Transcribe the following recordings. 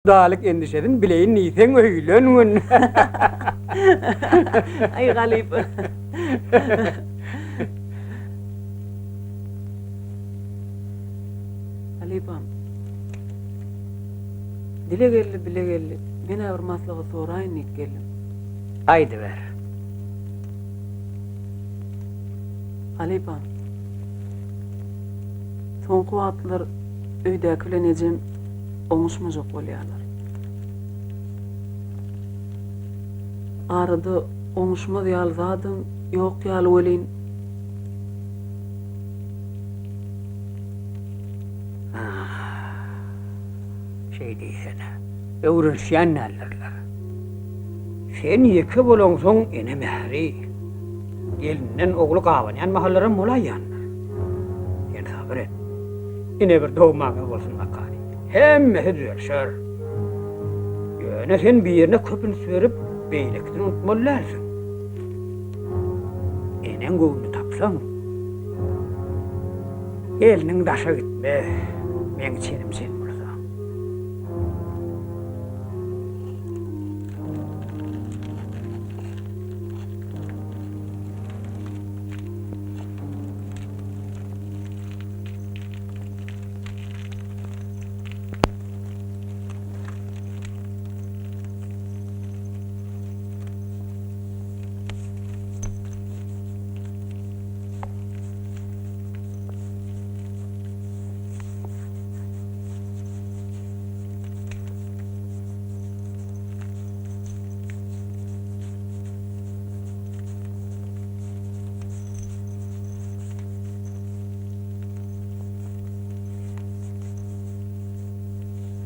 Dalyk endişesin bileýin diýseň öýlen gün. Aý galyp. Halypam. Dile geldi, bile geldi. Men-ä bir maslahat soraýyn diýip geldim. Aýdyber. Halypam. Soňky wagtlar öýdäki bilen ejem oňuşmajak bolýarlar. Arada oňuşmaz ýaly zadam ýok ýaly welin. Şeý diýsene. Öwrenişýän däldirler. Sen ýeke bolaňsoň ene mähri, gelinden ogly gabanýan mahallaram bolaýýandyr. Sen sabyr et. Ine bir dogmaňyz bolsun bakaly. Hemmesi düzelişer. Ýöne sen birine köp üns berip, beýlekisini unutmaly dälsiň. Eneň göwnüni tapsaň, gelniň daşa gitmez, meň çenim çen bolsa.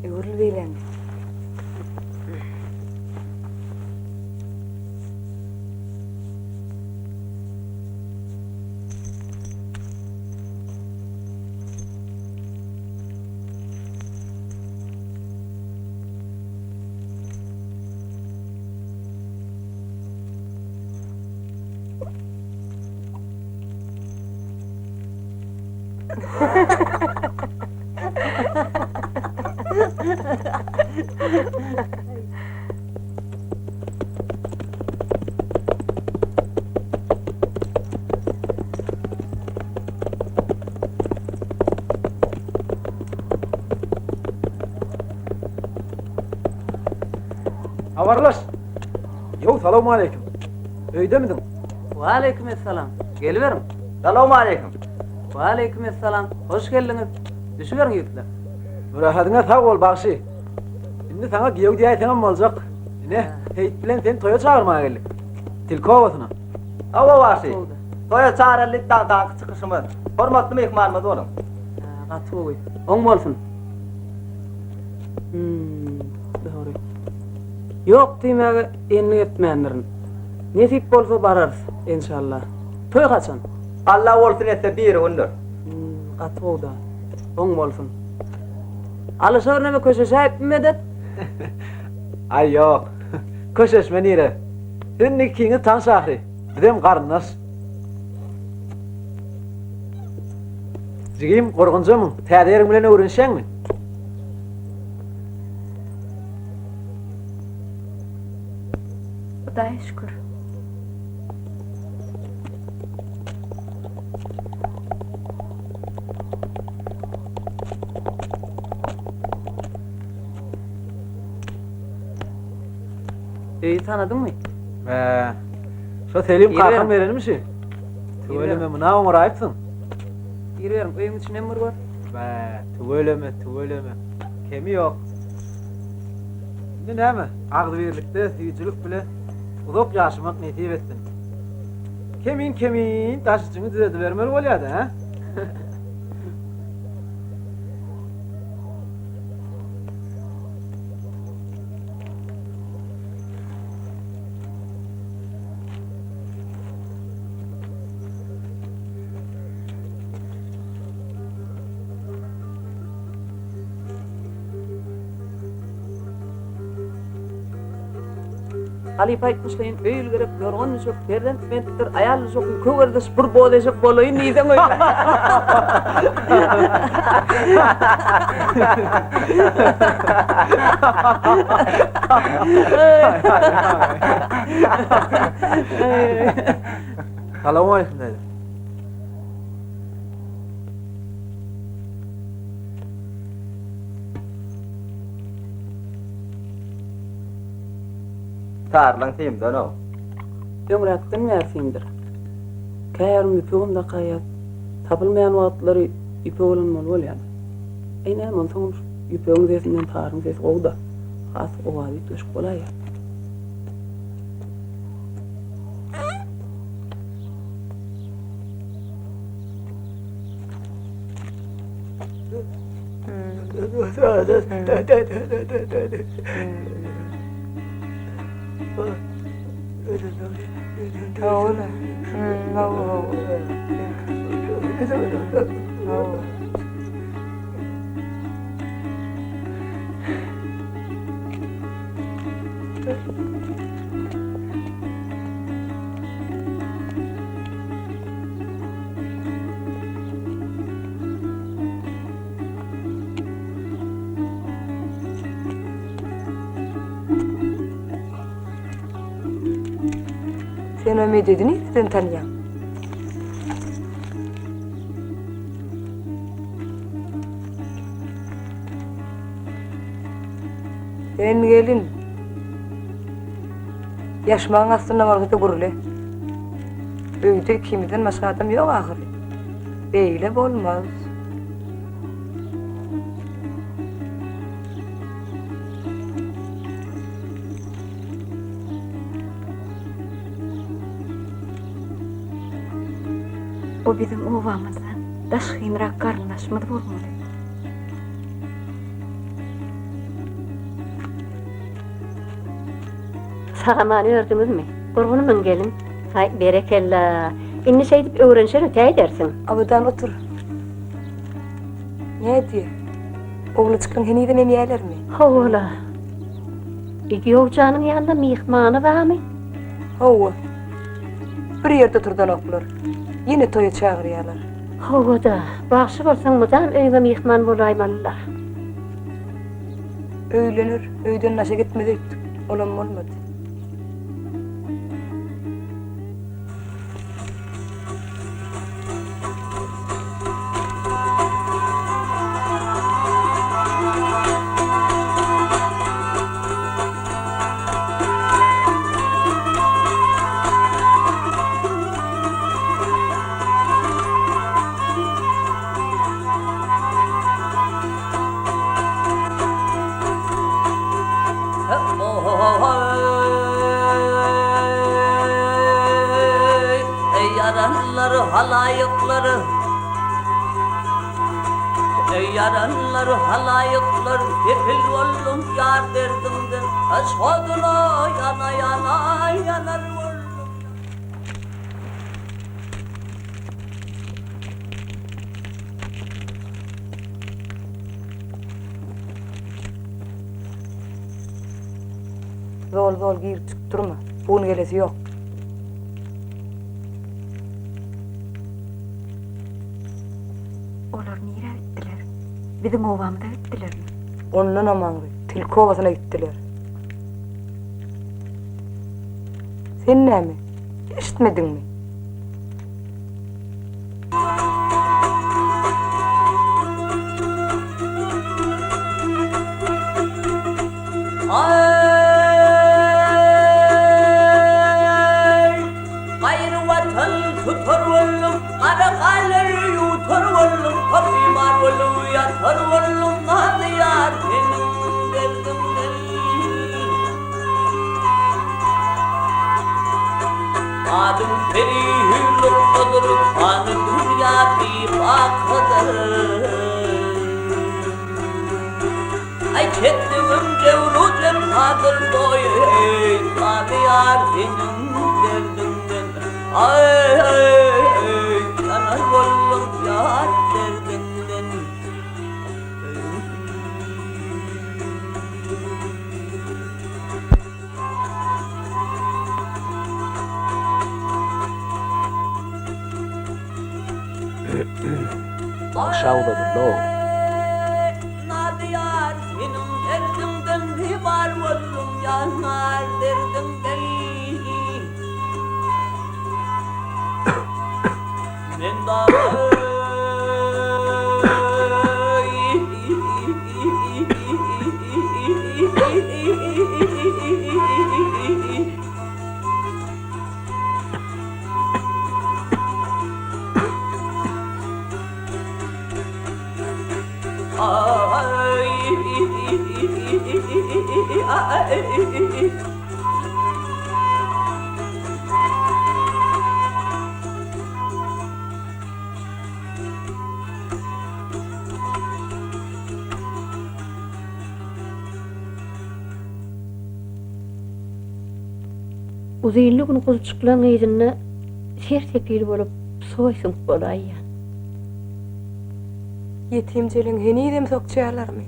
Öwrül beýläňe. Habarlaş. Ýow, salowmaleýkim. Öýdemidiň? Waleýkim essalam. Geliberiň. Salowmaleýkim. Waleýkim essalam. Hoş geldiňiz. Düşüberiň ýigitler. Mürähediňe sag bol, bagşy. Indi saňa giýew diýäýseňem boljak. Ine, Seýit bilen seni toýa çagyrmaga geldik. Tilki obasyna. Hawa, bagşy. Toýa çagyryldy daňdanky çykyşymyz. Hormatly myhmanymyz boluň. Gaty gowy. Oň bolsun. Hmm, dogry. Ýok diýmäge endik etmändirin. Nesip bolsa bararys, enşalla. Toý haçan? Alla bolsun etse birigündir. Hmm, gaty gowy-da. Oň bolsun. Alyşa birneme köşeşäýipmi Medet? Aý ýok. Köşeşme nire? Siz indi ikiňiz tanyş ahyry. Bizem garyndaş. Jigim, gurgunjamyň? Täze ýeriň bilen öwrenişýäňmi? Hudaýa şükür. Öýi tanadyňmy? Bä. Şo Selim kakam berenimi şi? Tüweleme muna oňaraýypsyň. Giriberiň, öýüň içinem bir gör. Bä, tüweleme, tüweleme. Kemi ýok. Indi näme, agzybirlikde, süýjülik bile uzak ýaşamak nesip etsin. Kemin-kemin daş içiňi düzedibermeli bolýar-da, hä? Halypa aýtmyşlaýyn, öý gerek, ýorgan düşek, perzent bentdir, aýal düşek, kögerdiş, bir boz eşek bolaýyn diýseň öýle. Salowmaleýkim daýza. Tarlaň simden-ow. Öňräkden bäri simdir. Käýarym ýüpegem dakaýýas. Tapylmaýan wagtlary ýüpek ulanmaly bolýar. Äý näme onsoňam şu ýüpegiň sesinden taryň sesi gowy-da. Has owazy üýtgeşik bolaýýar. Sen o Mededi nireden tanýaň? Sen gelin. Ýaşmagyň astynda bolsa-da gürle. Öýde ikimizden başga adam ýok ahyry. Beýle bolmaz. O biziň obamyzdan daşgynrak garyndaşymyz bolmaly. Sag-aman ördüňizmi? Gurgunmyň gelin? Haý, berekella. Indi şeýdip öwrenişer ötäýdersiň. Abadan otur. Nädýä? Oglanjyklaň henizem emýälermi? Hawa-la. Giýewjanyň ýanynda myhmany barmy? Hawa. Bir ýerde oturdanoklar. Ýene toýa çagyrýarlar. Hawa-da, bagşy bolsaň mydam öýüňe myhman bolaýmaly-la. Öýlener, öýden daşa gitmez öýtdük. Olam bolmady. Eý ýaranlar halaýyklar Eý ýaranlar halaýyklar Kepil boldum ýar derdiňden Aşgadyna ýana ýana ýanar boldum. Zol-zol girip çykyp durma. Bu gün gelesi ýok. Olar nirä gitdiler? Biziň obamyza gitdilermi? Ondanam aňry, tilki obasyna gitdiler. Sen näme, eşitmediňmi? Aý, gaýry watan tutar boldum, gara galar ýutar boldum, bimar bolup ýatar boldum, nazly ýar seniň derdiňden. Adyň peri hüýrlukgadyr, pany dünýä bibakadyr. Aý çekdigim jebru jepadyr doýy Nazy ýar seniň derdiňden Aý ýanar boldum ýar derdiňden. Bagşa uzadyldy-ow. Nazly ýar seniň derdiňden bibar boldum ýanar derdiňden Men dagy Uzynly gün guzujyklaň yzynda ser-sepil bolup soý süňk bolaýýan. Ýetim jeleň henizem sokjaýarlarmy?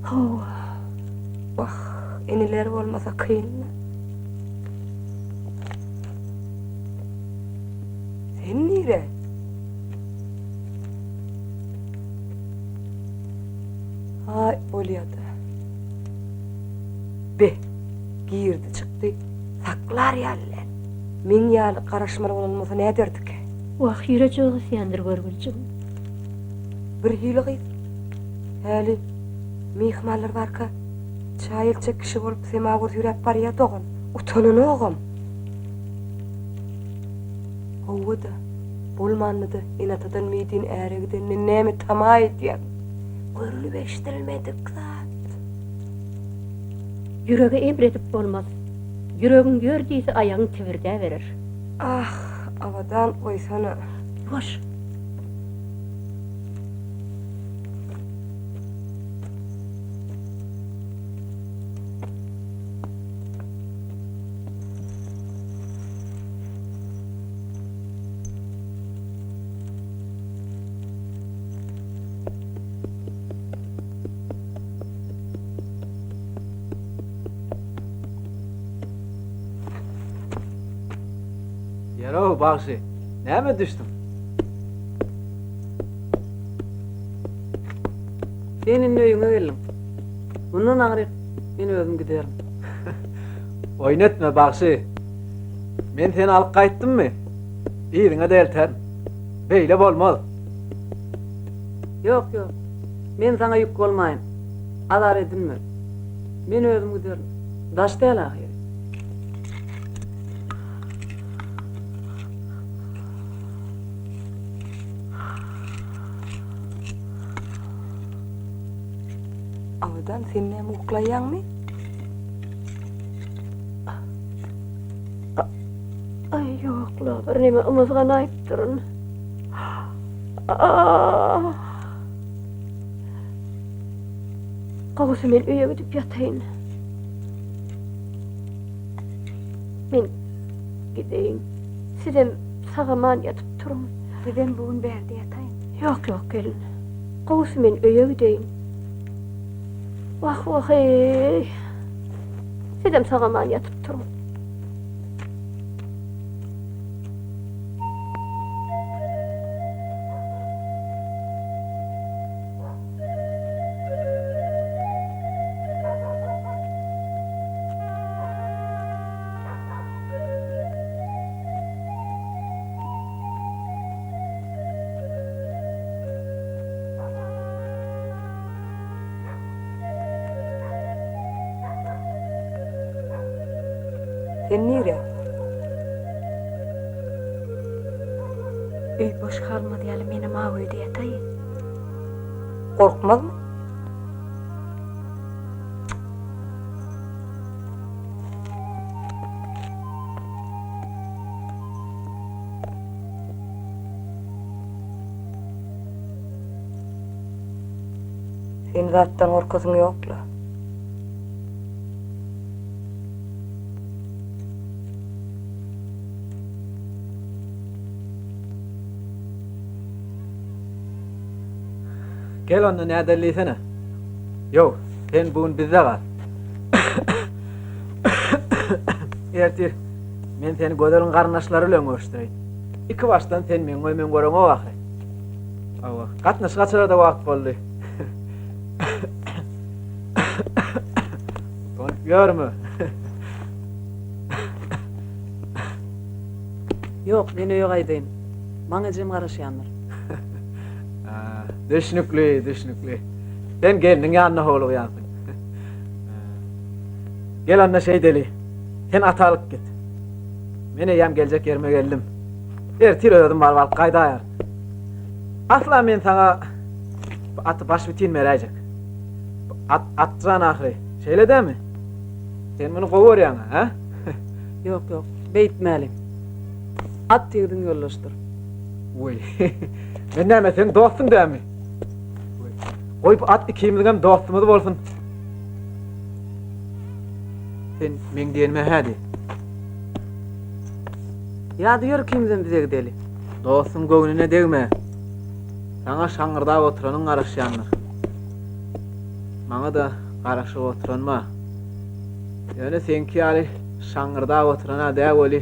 Hawa. Wah, inileri bolmasa kyn-da. Sen nire? Aý, bolýa-da. Be, girdi çykdy, saklar ýaly däl. Meň ýaly garaşmaly bolan bolsa näderdikä? Wah, ýürejigi gysýandyr görgüljigim. Birhili gyz. Häli myhmanlar barka çaý eltjek kişi bolup semawar süýräp barýa dogan. Utananogam. Hawa-da, bolmanda-da ene-atadan meýdin äre gidenden näme tama edýäň? Görlüp-eşidilmedik zat. Ýürege emr edip bolmaz. Ýüregiň ýör diýse aýagyň tibirdäberer. Ah, Abadan goýsana. Ýuwaş! Ýerow bagşy, näme düşdüň? Sen indi öýüňe geldiň. Mundan aňryk men özüm giderin. Oýun etme, bagşy. Men seni alyp gaýtdymmy? Yzyňa-da elterin. Beýle bolmaz. Ýok, ýok. Men saňa ýük bolmaýyn. Azar edinme. Men özüm giderin. Daş däl ahyry. Abadan, sen näme uklaýaňmy? Aý, ýok-la, birneme ymyzganaýypdyryn. Ah! Gowusy men öýe gidip ýataýyn. Men gideýin. Sizem sag-aman ýatyp turuň. Bizem bu gün bärde ýataýyn. Ýok, ýok, gelin. Gowusy men öýe gideýin. Wah, wah-eý. Sizem sag-aman ýatyp turuň. Sen nirä? Öý boş galmaz ýaly menem aw öýde ýataýyn. Gorkmazmy? Sen zatdan gorkasyň ýok-la. Gel onda nädeli diýsene. Ýok, sen bu gün bizde gal. Ertir men seni Gözeliň garyndaşlary bilen görüşdireýin. Iki başdan sen meň öýüme göreňok ahyry. Hawa, gatnaşyk açara-da wagt boldy. Utanyp ýörme. Ýok, men öýe gaýdaýyn. Maňa ejem garaşýandyr. Düşnükli, düşnükli. Sen gelniň ýanyna howlugýansyň. Gel onda şeýdeli. Sen aty alyp git. Men eýýäm geljek ýerime geldim. Ertir özüm baryp alyp gaýdaýaryn. Asla men saňa bu aty başbitin beräýjek. Bu at atjan ahyry. Şeýle dämi? Sen muny gowy görýäň-ä, hä? Ýok, ýok, beýtmäli. At ýigidiň ýoldaşydyr. Weý, men näme, seň dostuň dämi? Goý, bu at ikimiziňem dostumyz bolsun. Sen meň diýenime hä diý. Ýa-da ýör ikimizem bize gideli. Dostuň göwnüne degme. Saňa şaňňyrdap oturanyň garaşýandyr. Maňa-da garaşyp oturan bar. Ýöne seňki ýaly şaňňyrdap oturan-a dä weli,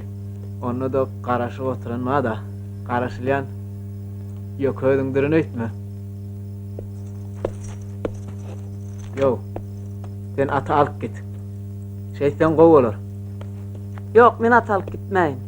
onda-da garaşyp oturan bar-da. Garaşylýan ýöke özüňdirin öýtme. Ýow, sen aty alyp git. Şeýtseň gowy bolar. Ýok, men aty alyp gitmäýin.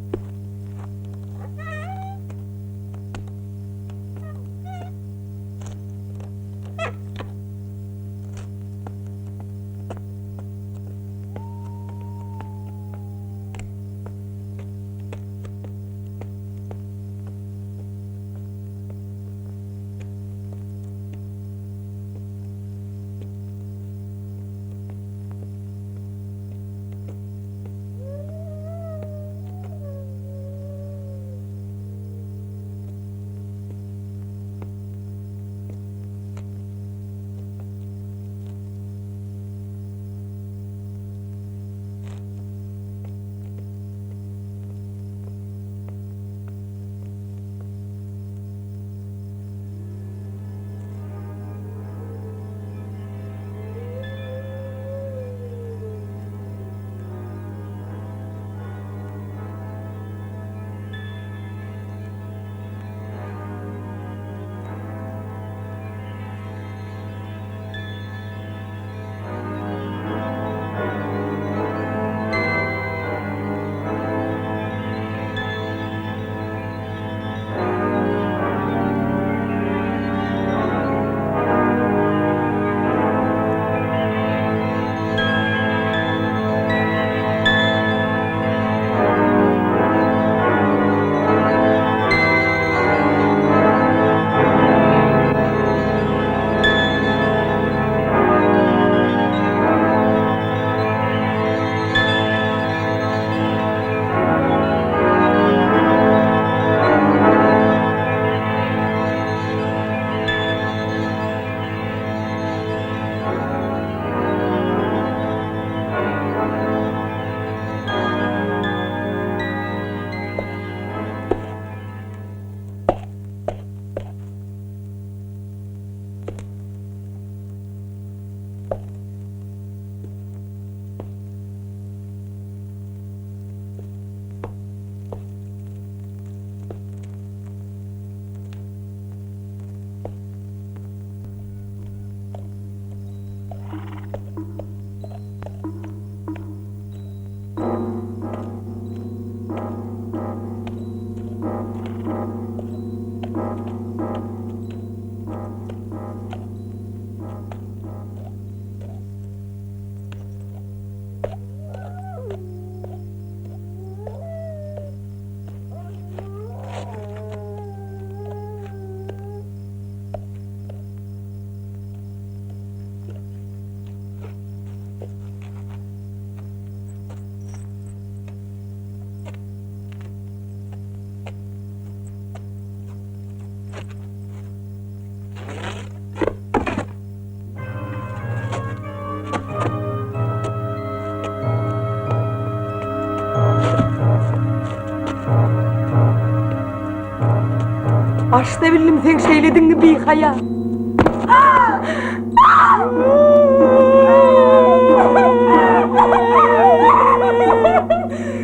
Başda bildim seň şeýledigiňi bihaýa.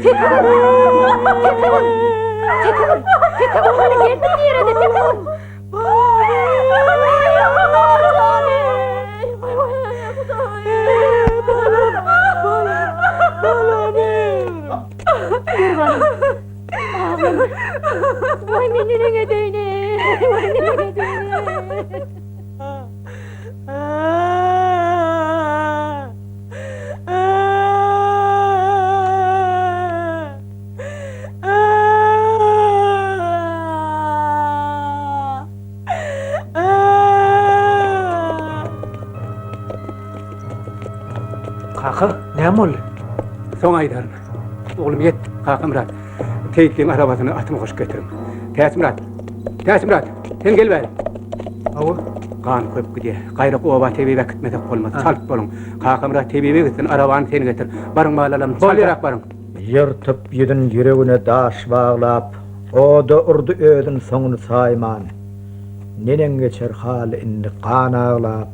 Tekegül! Tekegül! Tekegül! Tekegül hany gelniň nirede Tekegül? neneň edeýin-eý, waý neneň edeýin-eý. Kaka, näme boldy? Soň aýdaryn. Oglum ýet, Kakamyrat. Seýitliň arabasyny atymy goşup getiriň. Täçmyrat! Täçmyrat! Sen gel bäri. Hawa. Gan köp gidýär. Gaýrak oba tebip äkitmesek bolmaz. Çalt boluň. Kakamyrat tebibe gitsin, arabany sen getir. Baryň balalarym, çaltrak baryň. Ýyrtyp ýüzün ýüregine daş baglap, Oda urdy özün soňuny saýman. Neneň geçer haly indi gan aglap,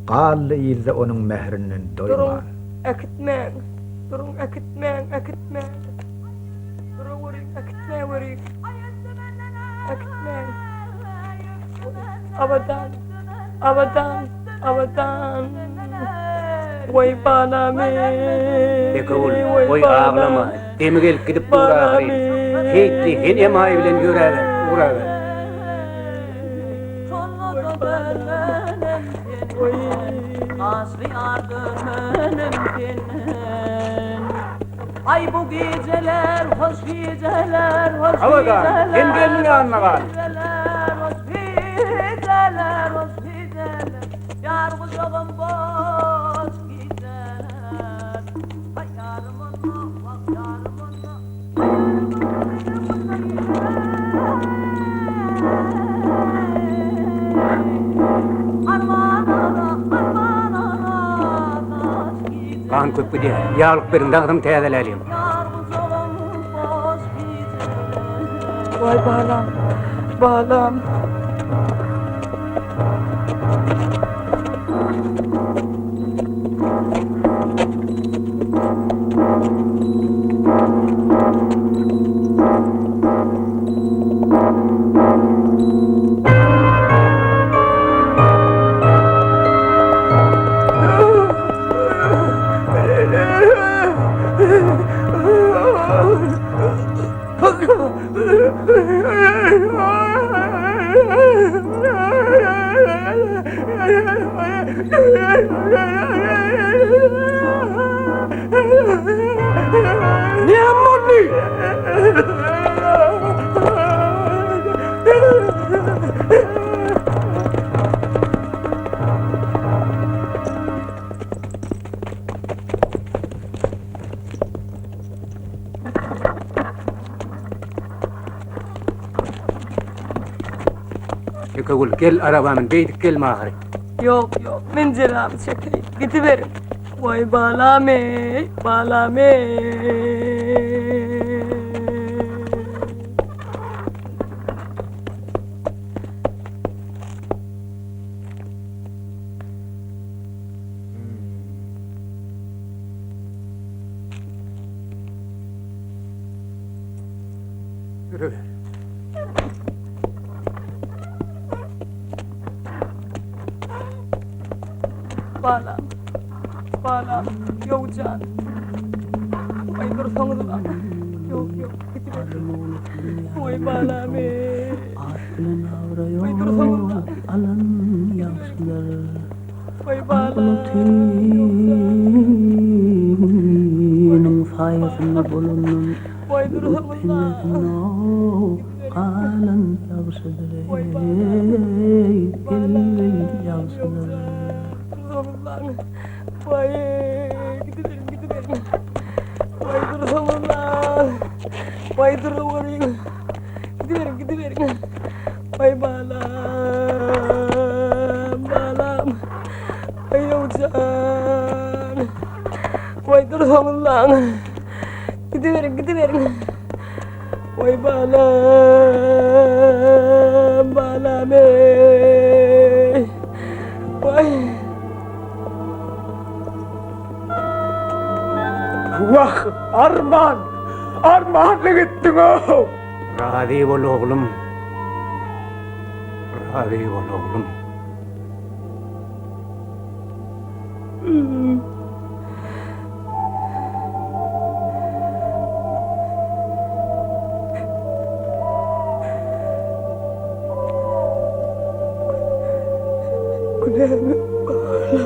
Galdy yzda onuň mährinden Duruň, doýman. äkitmäň! Duruň, äkitmäň, äkitmäň! Duraweriň, äkitmäweriň! Äkitmäň! Abadan! Abadan! Abadan! Waý balam-eý! Bekewül, goý aglama, demi gelip gidip dur ahyryn. Seýitli, sen emaý bilen ýöräber, ugraber. Aý bu gijeler hoş gijeler hoş Abadan, sen gelniň ýanyna gal. Gijeler hoş gijeler hoş gijeler Ýar gujagym boş gijeler Haý ýarym onda wah ýarym onda Gan köp gidýär. Ýaglyk beriň, dagdyny täzeläliň. Waý balam, balam. Näme boldy? Ýekegül, gel araba min, beýdip gelme ahyry. Ýok, ýok, men jezamy çekeýin. Gidiberiň. Waý balam eý, balam eý. Ýürüber. Balam, balam, ýowjan. Waý dursaňyzla. Ýok, ýok, gidiber. Waý balam eý. Waý dursaňyzla. Waý balam, ýowjan. Waý dursaňyzla. Waý balam, balam, ýowjan. Dursaňyzlaň. Waý, gidiberiň, gidiberiň. Waý dursaňyzlaň. Waý duraweriň. Gidiberiň, gidiberiň. Waý balam, balam. Waý ýowjan. Waý dursaňyzlaň. Gidiberiň, gidiberiň. Waý balam, balam eý. Waý. Wah, arman! Armanly gitdiň-ow! Razy bol oglum. Razy bol oglum. Näme bagyşla.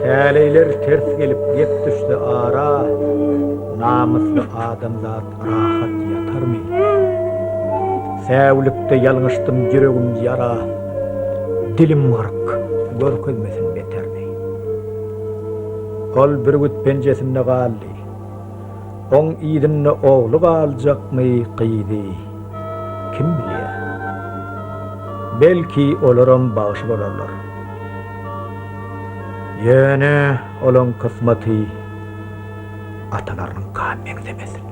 Täleýler ters gelip gep düşse ara, Namysly adamzat rahat ýatarmy? Säwlikde ýalňyşdym ýüregim ýara, Dilim gyryk, görkezmesin beterini. Ol bürgüt penjesinde galdy. Oň yzynda ogly galjakmy, gyzy, kim bilýär. Belki, olaram bagşy bolarlar. Ýöne olaň kysmaty atalarynyňka meňzemesin.